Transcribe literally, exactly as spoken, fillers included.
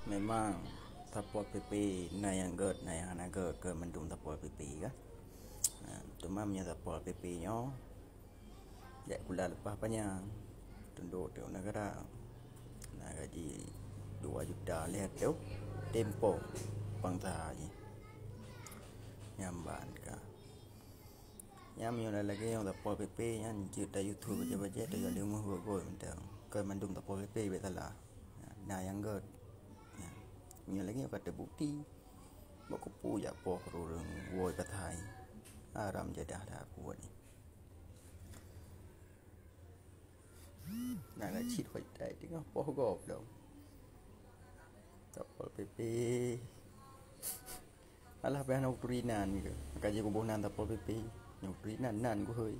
Memang Satpol P P na nyang gèt, na nyang hana gèt, keu mandum Satpol P P kan. Nah, teuma meunyoe Satpol P P nyoe jak kula leupah panyang, tundok teuh negara, na gaji dua juta lhèe teuh, tempo bangsa jih. Nyan ban ka. Nyan meunyoe lagèe nyang Satpol P P nyan jeuet ta YouTube bajèe-bajèe ta jak leumoh goi-goi mantong. Keu mandum Satpol P P bèk salah. Na nyang gèt. Nyan. Meunyoe lagèe nyoe ka teubukti, bak keupeue jak poh keu ureueng woe pathai. Haram jadah dah buet nyan. Na cit hoitai teungoh poh gob dong. Satpol P P. Alah, payah na uturi nan ke? Ka jikuboh nan Satpol P P. Nyang uturi nan, nan keuhôi.